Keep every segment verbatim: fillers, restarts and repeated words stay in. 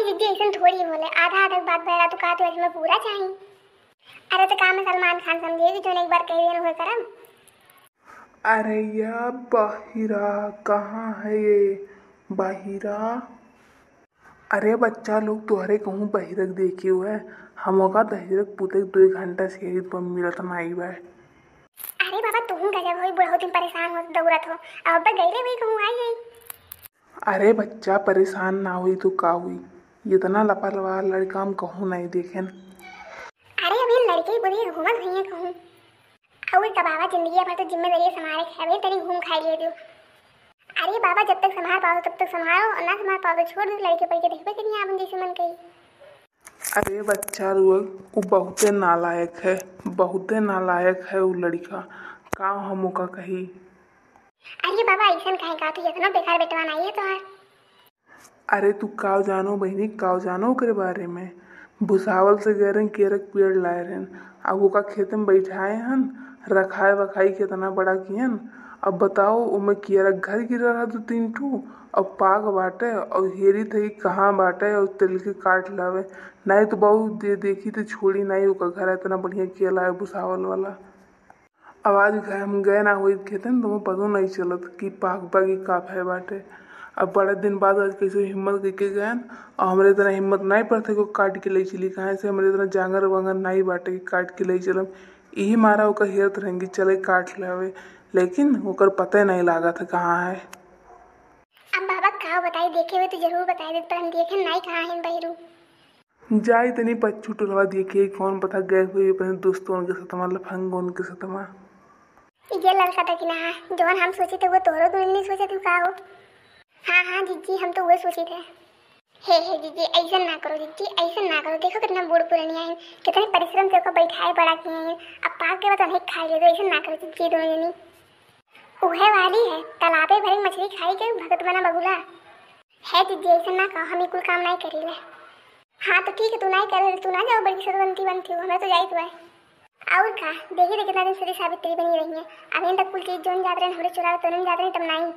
जिज्जी, ऐसन थोड़ी होले, आधा आधा बात बहरा तू कहा तू ऐसे में पूरा चाही। अरे तो का मैं सलमान खान समझे कि जोन एक बार कह देन हुए करम। अरे या बाहिरा, कहाँ है ये बाहिरा? अरे बच्चा लोग, तोहरे कहूँ बहिरक देखी हुए, हम ओका दहिरक पुते दो घंटा से यही पर मिलत नाई बा। अरे बाबा, तुहूँ गजब होई, बुढ़ऊ दिन परेशान हो दौड़त हो, अब गईले हुई कहूँ आई है। अरे बच्चा, परेशान ना होई तो का होई, इतना लापरवाह लड़का हम कहूँ नहीं देखेन। अरे अभी लड़के बुढ़े घूमत हुई है कहूँ। अउर का बाबा, जिंदगी भर तो जिम्मेदारी संभाले के, अभी तनी घूम खाई लिए दियो। अरे बाबा, जब तक संभाल पाओ तब तक संभालो, और ना संभाल पाओ तो छोड़ दो, लड़के पड़ के देखबे करिए आपन जैसे मन कही। अरे बच्चा लोग, वो बहुते नालायक है, बहुते नालायक है वो लड़का, का हम ओका कही। अरे बाबा, ऐसन काहे का, तू इतना बेकार बेटवा नहीं है तोहार। अरे तू काव जानो बहिनी, काव जानो ओकरे बारे में। भुसावल से गए रहन, केरक पेड़ लाए रहन, अब ओका खेते में बैठाए हन, रखाए वखाई केतना बड़ा किहन। अब बताओ, ओमे केरक घर गिरा रहा दो तीन ठू, अब पाक बाटे, और हेरी थे कहाँ बाटे, और तेल के काट लावे। नहीं तो बहुत दे देखी तो छोड़ी नहीं, ओका घर इतना बढ़िया केला है भुसावल वाला। अब आज गए, हम गए ना होई खेतन, तो हमें पतो नहीं चलत कि पाक बा कि का भय बाटे। अब बड़ा दिन बाद आज कैसे हिम्मत करके गए, और हमरे इतना हिम्मत नहीं पड़ते कि काट के ले चली, कहाँ से हमरे इतना जांगर वांगर नहीं बाटे कि काट के ले चलम। यही मारा ओकर हेरत रहेंगे, चले काट लेवे, लेकिन ओकर पता नहीं लागत है कहाँ है। अब बाबा का बताई, देखे हुए तो जरूर बताई देत, पर हम देखे नहीं कहाँ है बहिरू। जाई तनी पच्छू टोलवा देखिए, कौन पता गए हुए अपने दोस्तों के सतमा, लफंगों के सतमा। ये लड़का था कि ना, जवन हम सोचे थे वो तोहरो दुल्हन नहीं सोचे तू का हो। हाँ हाँ जिज्जी, हम तो वो सोचे थे। हे हे जिज्जी, ऐसा ना करो जिज्जी, ऐसा ना करो। देखो कितना बूढ़ पुरानी है, कितने परिश्रम से ओका बैठाए बड़ा किए हैं, अब पाक के बाद उन्हें खा ले दो, ऐसा ना करो जिज्जी दोनों जनी। उहे वाली है, तालाबे भरी मछली खाई के भगत बना बगुला। है जिज्जी, ऐसा ना कहो, हम ई कुल काम नहीं करीले। हाँ तो ठीक है, तू नहीं करे, तू ना जाओ, बड़की सतवंती बनती हो, हमें तो जाई तू है। और का, देखी तो कितना दिन सती सावित्री बनी रही है। अभी तक कुल चीज जोन जात रहन, हमरे चुरावे तोरन जात रहन, तब नहीं।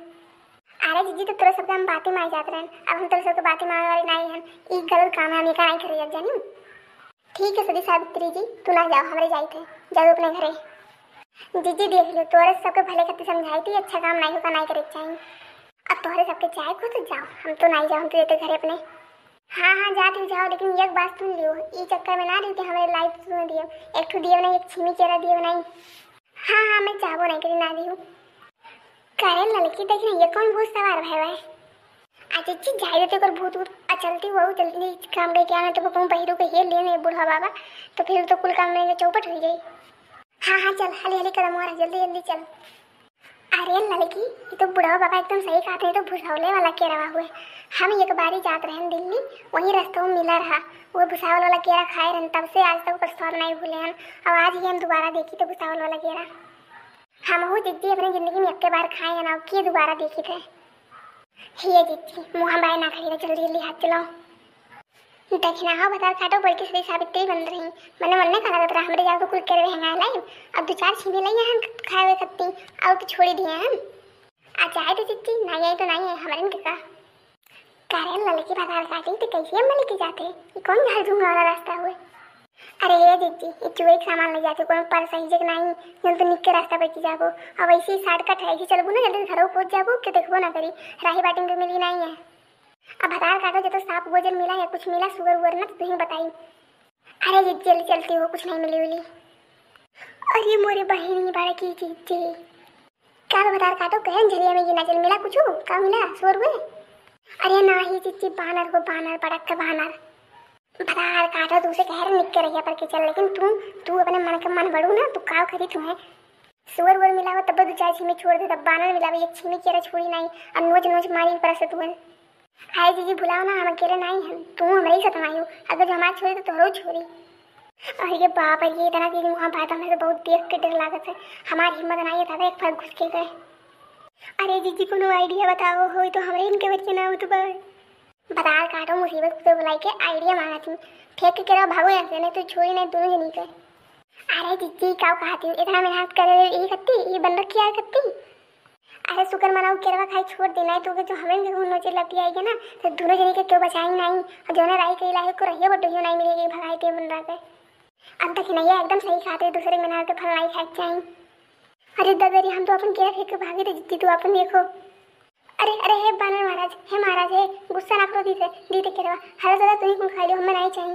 अरे जिज्जी, तो तोरे सबके हम बाती मार जात रहन, अब हम तोरे सबके बाती मारे वाली नहीं हन। ई गलत काम है, हम एका नहीं करे जानी। ठीक है सती सावित्री जी, तू ना जाओ, हमरे जाई थे, जाओ अपने घरे। जिज्जी देख लो, तोरे सबके भले खातिर समझाई थी, अच्छा काम नहीं होगा, नहीं करे के चाहिए। अब तोहरे सबके जाए को तो जाओ, हम तो नहीं जाओ, हम तो जाते घरे अपने। हाँ हाँ, जाती जाओ, लेकिन एक बात सुन लियो, ई चक्कर में ना रही कि हमारे लाइफ सुन दियो, एक ठो दियो नहीं, एक छिमी केरा दियो नहीं। हाँ हाँ, मैं चाहबो नहीं करी ना दियो। करे लड़की, देख ना, ये कौन भूत सवार भय है? अच्छा अच्छी जाए देते कर भूत भूत, आ चलती हुआ जल्दी काम करके आना, तो कहूँ बहिरू के ये लेने बूढ़ा बाबा, तो फिर तो कुल काम में चौपट हो जाए। हाँ हाँ, चल हाली हाली कदम मारा, जल्दी जल्दी चल। अरे लड़की, ये तो बुढ़वा बाबा एकदम सही कहत हैं, तो भुसावले वाला केरवा हुए। हम एक बारी जात रहन दिल्ली, वही रास्ता में मिला रहा, वो भुसावल वाला केरा खाए रहन, तब से आज तक ओकर स्वाद नहीं भूले हन। अब आज ही हम दोबारा देखी तो भुसावल वाला केरा। हम हो जिज्जी अपने जिंदगी में एक बार खाए हन, अब के दोबारा देखी थे। हे जिज्जी, मुँह बाय ना खाई, जल्दी जल्दी हाथ चलाओ। दखिना हो भतार काटो, बड़की सती सावित्री बन रही। मने मने का लागत रहा, हमरे जाके कुल केरवे हंगाए लाई। अब दो चार छीने लाई हन खाए कत्ती, और तो छोड़ी दिए हन। आ जाए तो जिज्जी, नहीं आई तो नहीं है, हमरे के का। करे ललकी भतार काटी तो कैसे हम लेके जाते? ये कौन झाड़ झूम वाला रास्ता हुए? अरे हे जिज्जी, ये चुए के सामान ले जाते, कोनो पर सही जगह नहीं, जल तो निक के रास्ता बची जाबो। अब ऐसे ही शॉर्टकट है, ऐसे चलबो ना, जल्दी घरों पहुंच जाबो, के देखबो ना करी, राही बाटिन के मिली नहीं है। अब भतार काटो, जब तो सांप गोजर मिला या कुछ मिला, सुअर उअर ना, तो तुहीं बताई। अरे जिज्जी, जल्दी चलती हो, कुछ नहीं मिली उली। अरे मोरे बहिनी, बड़ा की जिज्जी। का भतार काटो, कहन झरिया में गिना चल, मिला कुछ? का मिला, सुअर हुए? अरे नाही जिज्जी, बानर हो, बानर, बड़क के बानर। भतार काटो, तू से कह रहे निक के रहिया पर के चल, लेकिन तू, तू अपने मन के मन बढ़ू ना, तू का करी तू है? सुअर उअर मिलावा तब दो चार छीमी छोड़ दे, तब बानर मिलावा एक छीमी केरा छोड़ी नहीं, और नोच नोच मारी ऊपर से तुहन। हाय जीजी, भुलाओ ना, हम अकेले नहीं हैं, तू हमरे ही सतमाई हो, अगर जो हमार छोड़ी तो तोहरो छोड़ी। अरे बाप रे, ये इतना तेज मुँह भाई, तो हमें तो बहुत देख के डर लागत है, हमार हिम्मत नहीं है दादा, एक फल घुस के गए। अरे जीजी, कोनो आइडिया बताओ, होई तो हमरे इनके बच्चे ना हो तो बा। भतार काटो, मुसीबत को बुलाई के आइडिया मांगा थी, फेंक के केरा भागो यहाँ से, नहीं तो छोड़ी नहीं दोनों जनी के। अरे जिज्जी, का कहा थी, इतना मेहनत करे रहे, यही कत्ती, ये बन रखी है कत्ती। अरे शुक्र मनाओ, केरवा खाई छोड़ दी, नाहीं तो के जो हमरे के नोचे लपटी आई है ना, तो दोनों जने के क्यों बचाई नाहीं। और जोने राई कइला है, को रहिए बटोहियो नाहीं मिलेगी, भगाई दे बन रहा है। अब तक नहीं है, एकदम सही खाते, दूसरे के नार के फल नाहीं खाए के चाही। अरे ददरी, हम तो अपन केरा फेंक के भागे थे, जिद्दी तू अपन देखो। अरे, अरे, हे बानर महाराज, हे महाराज, हे गुस्सा ना करो, दीते, दीते केरवा। हरा दादा, तू ही कुल खा लियो, हमें नाहीं चाही।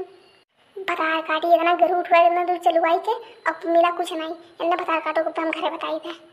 भतार काटी, इतना गरु उठवाए, इतना दूर चलुआई के, अब मिला कुछ नाहीं। इतना भतार काटो को हम घरे बताई थे।